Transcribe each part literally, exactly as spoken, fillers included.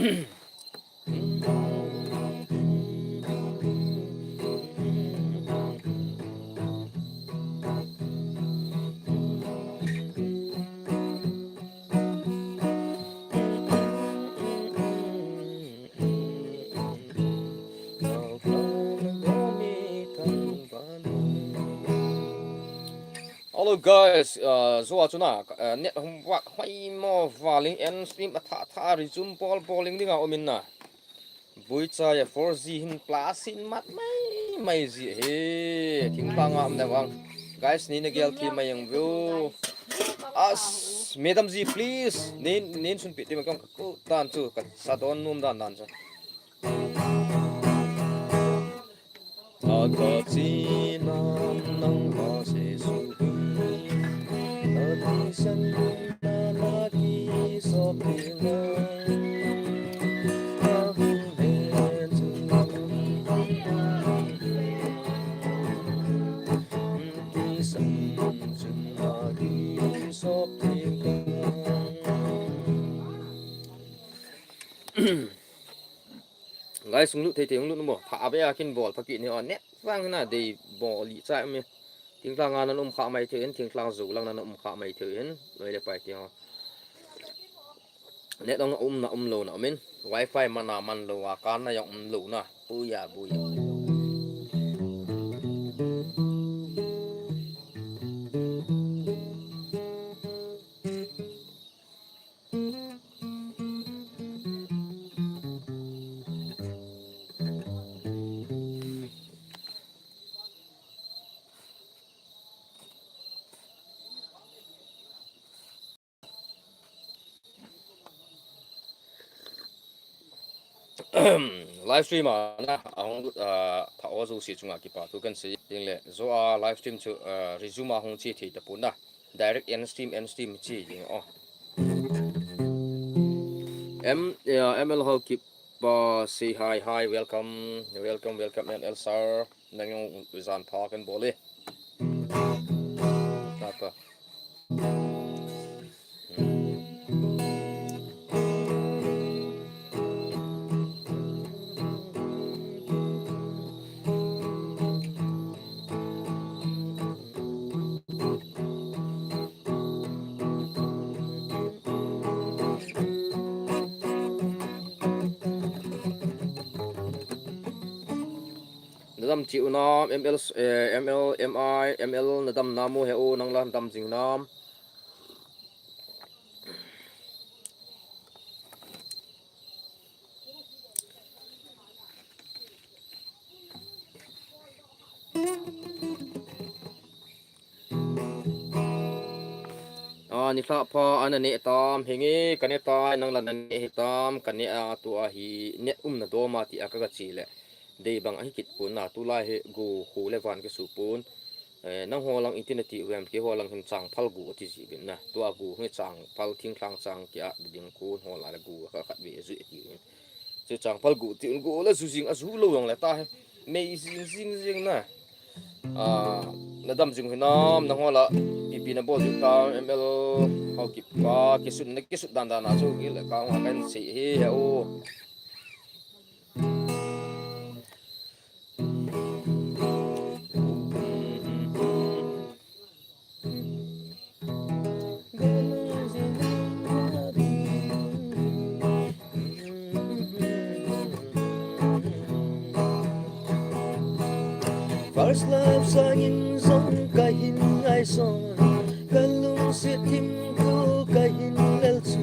Hello guys, uh, zo a chu na, uh, net hung vat hoi mo valing, en stream a tha tha resume bol bol ling ding a um in na. Buicha ya four G hin plus hin mat mai mai ji hi. Thingpha nga um na vang. Guys, nei na gel thei mai jeng veu. As, madam ji, please. Nei, nei sunpi ti ma kong ka ko dan chu ka sa don num dan dan chu. Ata chi nam nang ma se su bi. Ati san na la ki so pi na. Guys, hung lut thei thei, hung lut mo. Pha a be a kin bol pha kit ni o, net vang na dei bol li chai mi. Thingtlang a nan um kha mai thei in, thingtlang zu lang nan um kha mai thei in, loi le pai ti ho. Net ong um na um lo na um in, wifi man a man lo a, kan na jong um lo na, buya, buya. Live stream a na, a hung lut, ah, pha o jouse chunga kipa thu kan sei ding le, zo a live stream chu, ah, resume a hung che thei tapon na. Direct en stream, en stream che ding o. M, yeah, M L Haokip pa say hi, hi, welcome, welcome, welcome, M L sir. Nang jong jan pha kan bol e. Tata. Nadam chi u nam, M L, eh, M L, M I, M L, nadam nam u he u, nang la nadam jing nam. A, nilhah pha ana neh tam, henge, ka ne tai, nang la na neh hitam, ka ne a, tua hi, net umna dom a ti a ka ga chi le. Dei bang ahi kit pon na, tulai hi gu khu le van kisu pon. Eh, nang ho lang iti na ti u em, kei ho lang hin changphal gu ati ji uvin na. Tua gu hi changphal thingtlang chang kia ding khu ho la le gu kha khat ve ju ati uvin. Chu changphal gu ti un gu le ju jing a ju lo jong le ta hi. Mei jing jing jing na. Ah, nadam jing hinam, nang ho la ipi na bol ju ta M L Haokip pa, kisut na kisut dan dan a chu ki le ka nga kan sei hi he o. First love sangin jong ka hin ngaison, ka lungset thim khu ka hin lel chu,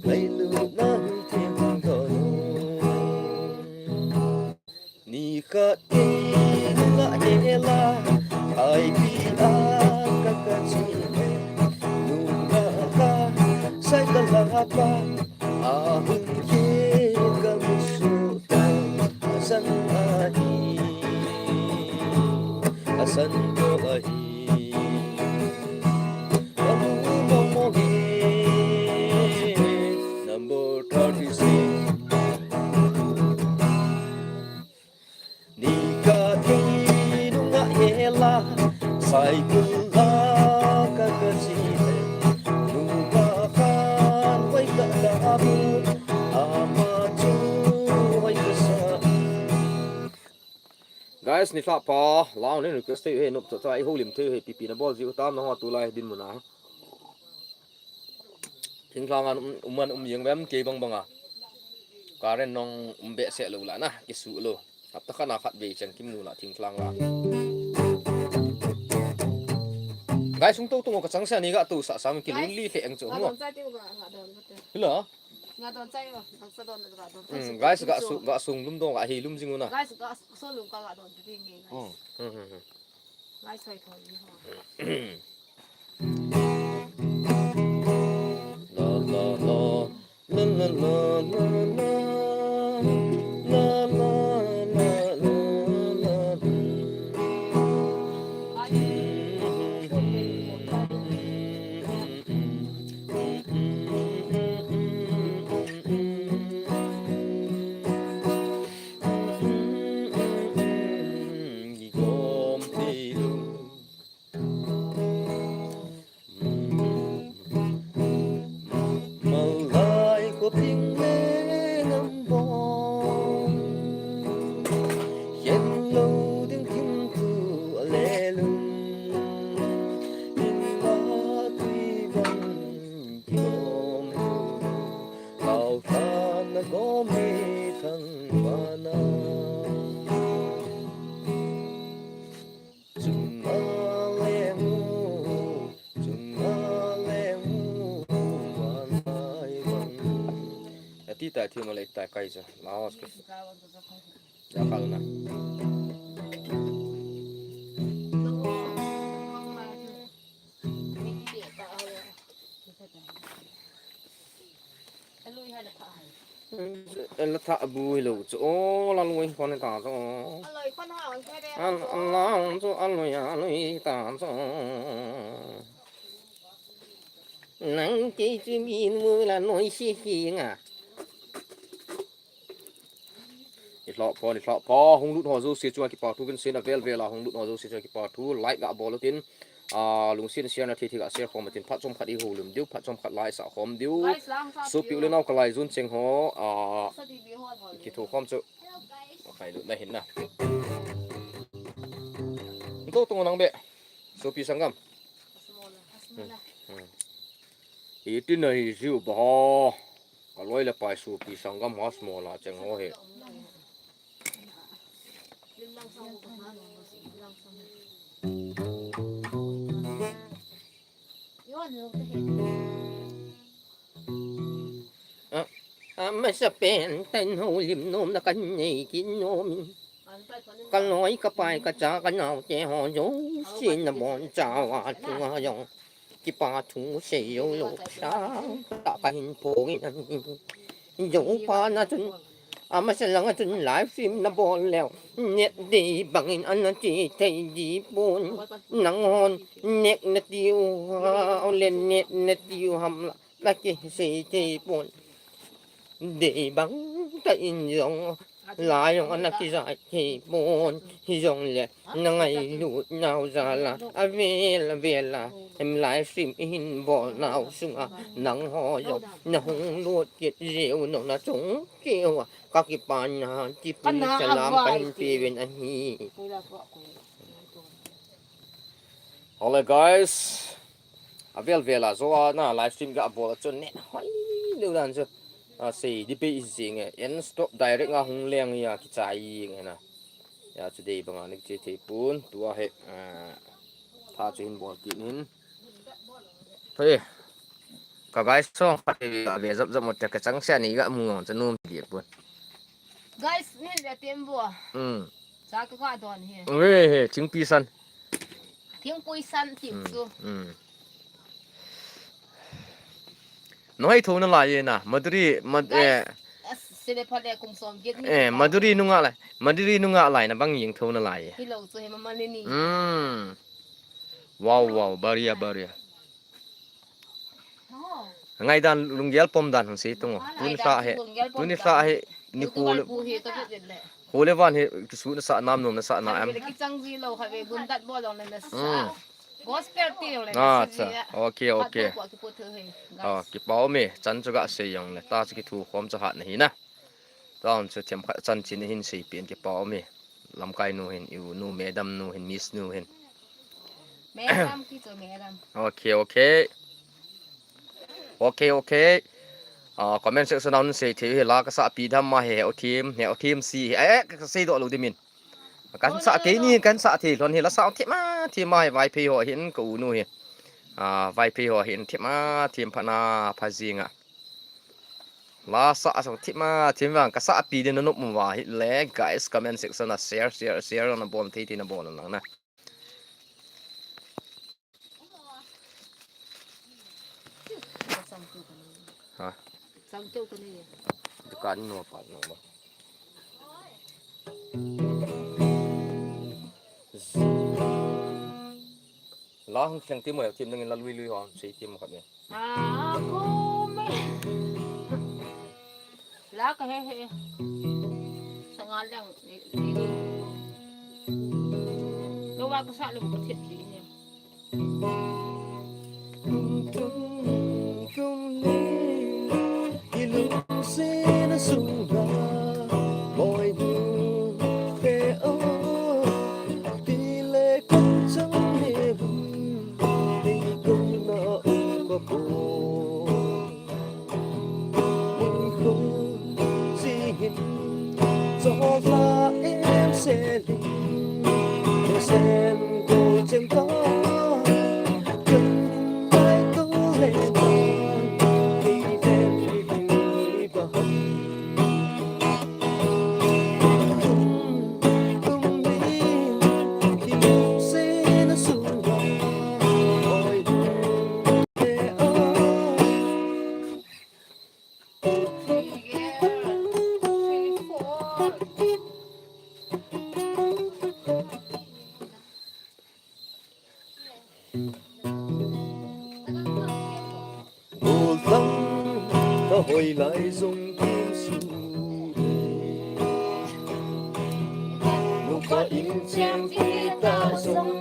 ngailutna hui thim doh. Ni khat kei nunga hela, ipi a ka ka chi le, nunga ka cycle la pa, a hun ke ka musu ta, a san ahi, a san ko ahi, a mu mo mo hi, number thirty-six. Ni khat kei nunga hela, cycle la ka ka chi le, nunga khan vai ka la bu, ama Guys, nilhah pha, lang len request thei he, nop cha cha, i houlim thei he, pipi na bol jiu tam na ho tulai dinmun a. Thinglhang a um, um an um jeng vem kei bang bang a. Current nong um behseh lou la na, kisu lou. Hapta khat na khat vei chang kimu la thinglhang la. Guys, hung tou tou ka chang sia ni ga tou sa sam ki lun li fe ang chu. Nga don chai ti ga, nga don ka te. Hilo. Nga don chai ga, sa don ga don. Hmm, guys, ga su, ga sung lum dong, ga hi lum jing u na. Guys, ga so lum ka ga don ti nge, guys. Hmm, hmm, hmm, hmm. Guys, hoi thoi ni ho. La, la, la. La, la, la, la, la. La, la, la, la, la. Malai khoping le nam bong. Khen lou ding thim tu a le lum. In la tui bang kiom tu. Kau khan na gom mi thang vana. Chunga le mu, chunga le mu, vanai vang. Ati tai thi ma le tai kai cha. Laos ke. Ya kal na. Ela tha bu hi lo chu. O, la lui kon ta chu. An, an la chu, a lui, a lui ta chu. Nang kei chu mi nu la noi si hi nga. I lhah pha, i lhah pha, hung lut ho jouse chunga kipa thu, kin sin a vel vel a hung lut ho jouse chunga kipa thu, like ga bol utin, a, lungset share na thei thei ga share khom utin, phat chom khat i houlim diu, phat chom khat la i sah khom diu. Guys, lang sa sopi u le nao ka lai jun cheng ho, a, sa ti bi ho bol. Kitho khom chu. Khai lut na hin na. To to nang be. Sopi sanggam. Asmola, asmola. Hmm. Hmm. Iti na hi jiu ba. Ka loi le pai sopi sanggam ha small a cheng ho hi. A, a, masa pen tan houlim nom na kan nei kin nom. Ka loi ka pai ka cha ka nao te ho jouse na bon chauva chunga jong. Kipa thu sei jou lou, sang tah ka hin phong in an jou pa na chun, a masa lang a chun live stream na bol leu, net dei bang in ana che thei ji pon, nang hon nek na tiu ha, o le net na tiu ham la, na kisei thei pon. Dei bang tah in jong, la jong ana kijai thei pon, hijongle, na ngailut nau jal a, avel avel a, em live stream i hin bol nau sunga, nang ho jong, na hung lut kit jiu nom na chung keu a, ka kipa na, kipa na salam ka hin pe uvin ahi. Hello guys. Avel vel a jo a na live stream ga bol a chun net hoi lou dan chu. A sei di pe i jing e. En stop direct nga hung leng a kichai jing e na. Ya chu dei bang a ni che thei pon tua he. A, tha chu hin bol kit in. Phei. Ka guys song phat hi a ve jap jap mo te ka chang sia ni ga mu ngang chu nom di pon. Guys, ni le tem bo. Hmm. Sa ka ka don hi. Ve he, thingpi san. Thingpui san ti chu. Hmm. Noi tho na lai e na, Maduri, Mad-, guys, eh, as-, sile pha le kum som get ni eh, pa. Maduri nunga lai, Maduri nunga lai na bang jing tho na lai e. Hi lo chu he mama le ni. Hmm. Wow, wow, baria, baria. Ngaidan lunggel pom dan hung sei tung o. Tuni lha he, tuni lha he, ni khu le, khu le van he, kisu na sa nam nom na sa na em. Gospel ti le. Acha, okay, okay. Ah, kipa um e, chan chu ga sei jong le, ta chu kithu khom chu hat na hi na. Tun chu themkhat chanchin hin seipeh in kipa um e. Lamkai nu hin, i u nu, madam nu hin, miss nu hin. Madam kiti chu, madam. Okay, okay. Okay, okay. Ah, comment section a hung sei thei hi la kasah pi dam ma hi, he o thim, he o thim si hi. Eh, kasei doh lou ding min. Kan sa thei ni, kan sa thei lhon hi la sa thim a, thim a hi Vaiphei ho hin ka u nu hi. Ah, Vaiphei ho hin thim a, thim phat na pha jing a. La sa sa thim a, thim vang kasah pi ding na nop mu va hi le, guys, comment section a share, share, share na bol thei thei na bol lang na. Ha? Sang keu ka nei. Dukan no pa no ba. La hung seng ti mo, ti nang la lui lui ho, sei ti mo khat ni. Ah, ko me. La ka he he. Sanga lang, i, i, i. Lo wa ka sa lo ka thiet ji ni. Kum, kum, kum ni, i lungset a sung la, boi nu te o, ti le kum chang ne bum, ti kum na u ka po. Goltang ka hoi lai jong kim su. Nupa in chang kita jong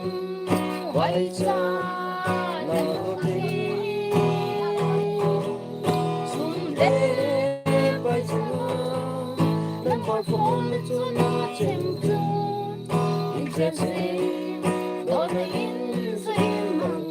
vai cha na lo te. Sum le pai cha na pai phone le chu na chem chu. In chem se do na in se in mang.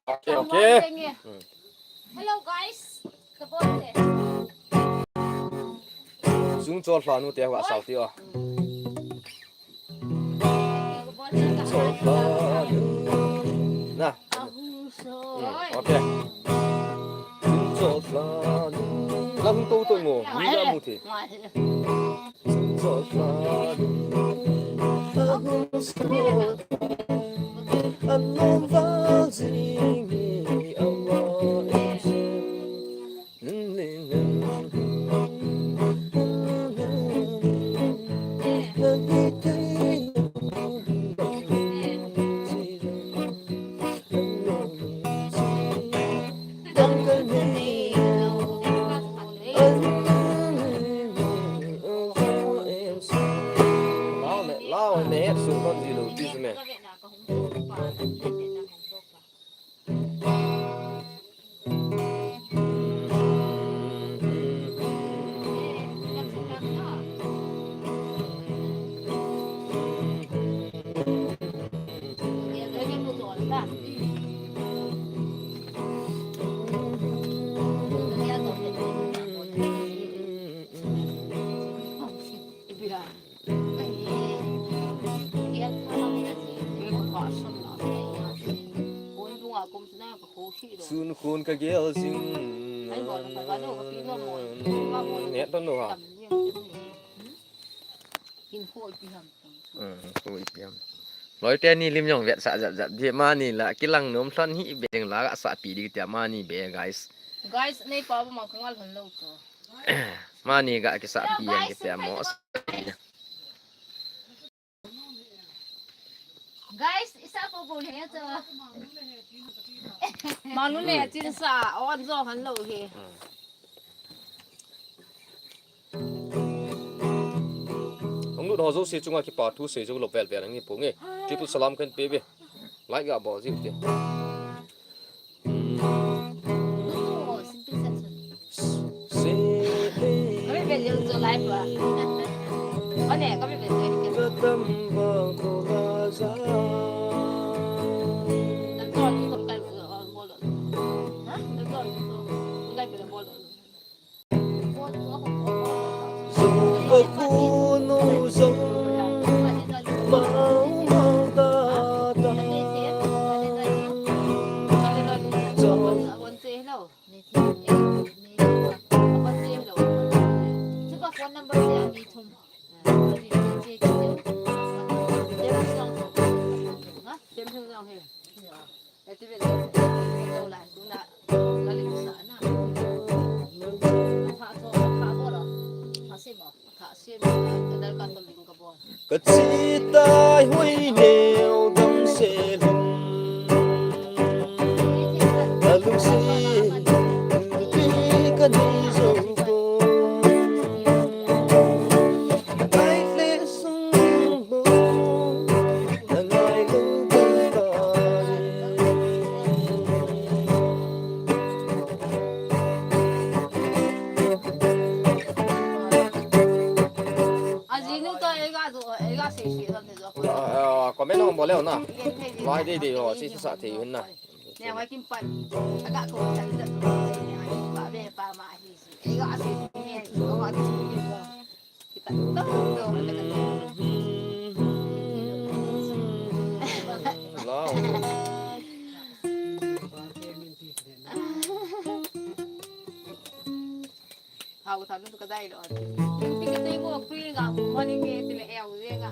Okay, okay. Hello, guys. Jung chol hla nu te va sao ti o. Jung chol hla nu. Na. Hmm, okay. Jung chol hla nu. Lang to to ngo. Ni la mu ti. Jung chol hla nu. A hung so. An nom val jing ni a wa. Lao ne, lao ne, su kon di lo, business. Sun khun ka gel jing. Net don lo ha. Hmm, khu ipi ham. Loi te ni lim jong vetsah jap jap di, mani la kilang nom lhon hih be ding la, asah pi di tia mani be, guys. Guys, nei pa ba mang kangal hon lo to. Mani ga kisah pi yang kitia mo. Guys, isa po bol he to. Manu ne chin sa on jo han lo he. Hmm. Hung Ho jouse chunga kipa thu sei jou lou vel vel ahi ponge. Triple salam kahin pe ve. Like ga bol jiu te. Kachi tai hoi neo dam se lhum. Alung si pi kani zo ko. Ngai le sung bo. Nangai lo dam ta. Ajinu to ega do, ega sei sei don ne do. Ah, comment hung bol leu na. Lai dei dei ho, sei sei sa thei hin na. Ne wai kim pan. Aga ko sai da. Ne wai kim pa be pa ma hi. Ega sei ne. Ko wa tu ni. Kita to to. Hello. Hau tha nu ka dai lo. Ti ka te ko free ga mo ni ke ti le eu ye ga.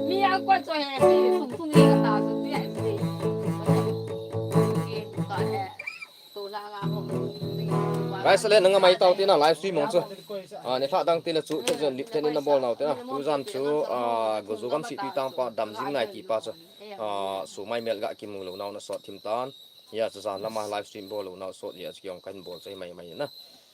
Mi a ko cho he ti sung sung ye ga ta su ti ai ti. Ke ka he. To la ga mo. Guys, le nang mai tau ti na live stream mong chu. Ah, ne tha dang ti le chu, chu jon lip te ni na bol nau te na. Tu jan chu, ah, go zu gam si ti tang pa dam jing nai ti pa chu. Ah, su mai mel ga ki mu lo nau na sot thim tan. Hia chu jan lama live stream bol lo nau sot hia chu ki ong kan bol chai mai mai na.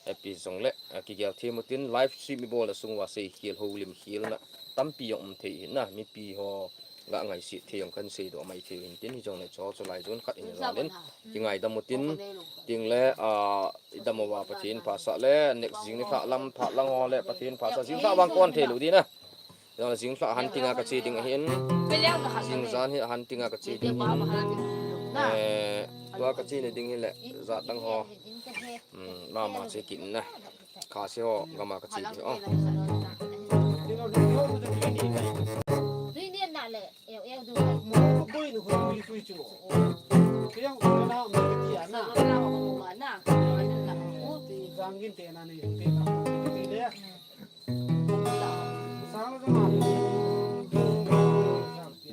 Epi jong le, ah, kigel thim utin live stream i bol a sung uva sei khel ho lim khel na tampi jong um thei hi na, mipi ho ga ngaisih thei jong kan sei doh mai thei hin tin hi jong le cho cho lai jon khat in jan in kingai dam utin ting le, ah, i dam uva Pathen phasah le next jing ni thah lam thah lang ho le Pathen phasah jing thah vang kon thei lo di na. Jong le jing thah han tinga ka che ding ahin. Jing jan hi han tinga ka che ding hin. Eh, tua ka che ni ding hi le jat dang ho. Hmm, mama che kin na. Kha se ho gama ka che ding ho.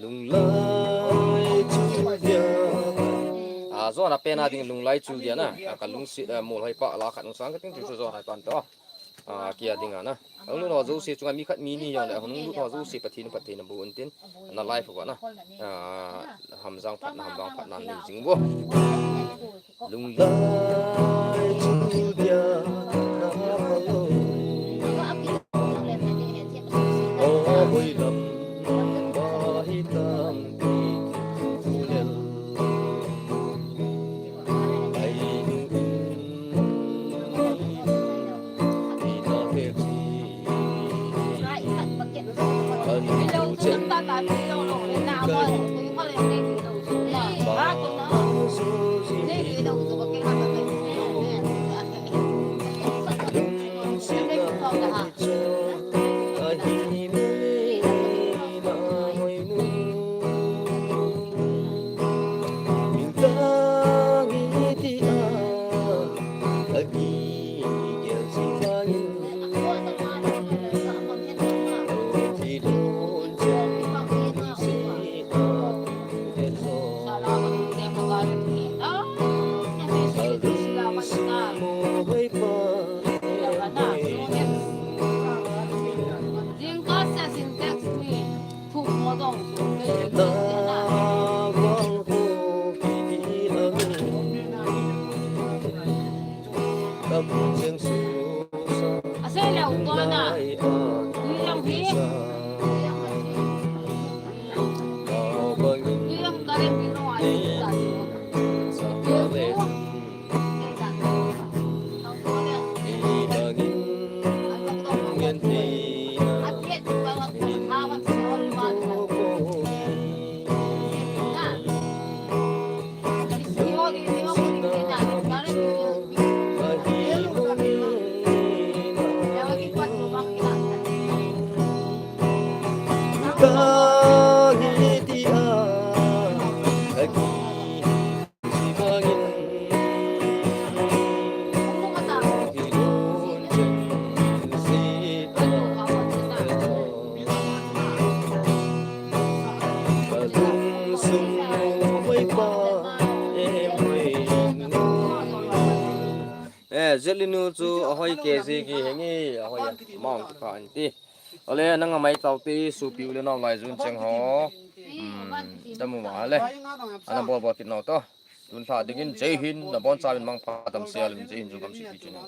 Lunglai chu dia. A, jona pena ding lunglai chu dia na. A, ka lungsi, a, mol hoi pa la khat nung sang ka ting chu jona pan to. A, kia ding a na. Hung lut ho jouse chunga mi khat mi ni jong le, hung lut ho jouse Pathen, Pathen na bu un tin. Na live ko na. A, hamjang phat na, hamjang phat na ni jing bu. Lunglai chu dia na lo. O hoi lam ba hi tam pi tu lel. Ai nu in ni na he chi. Kan chen kan Eh, Zelinu chu ahoi K G ki hengi, ahoi a, mong ka anti. Ole, nang amai tau ti, supi ule nau lai jun cheng ho. Hmm, tamu ma le. Ana bol bol kit nau to. Tun tha dingin, Jai Hind, nabon chauvin mangpha tam sia lin, Jai Hind chu kam si pi chu na.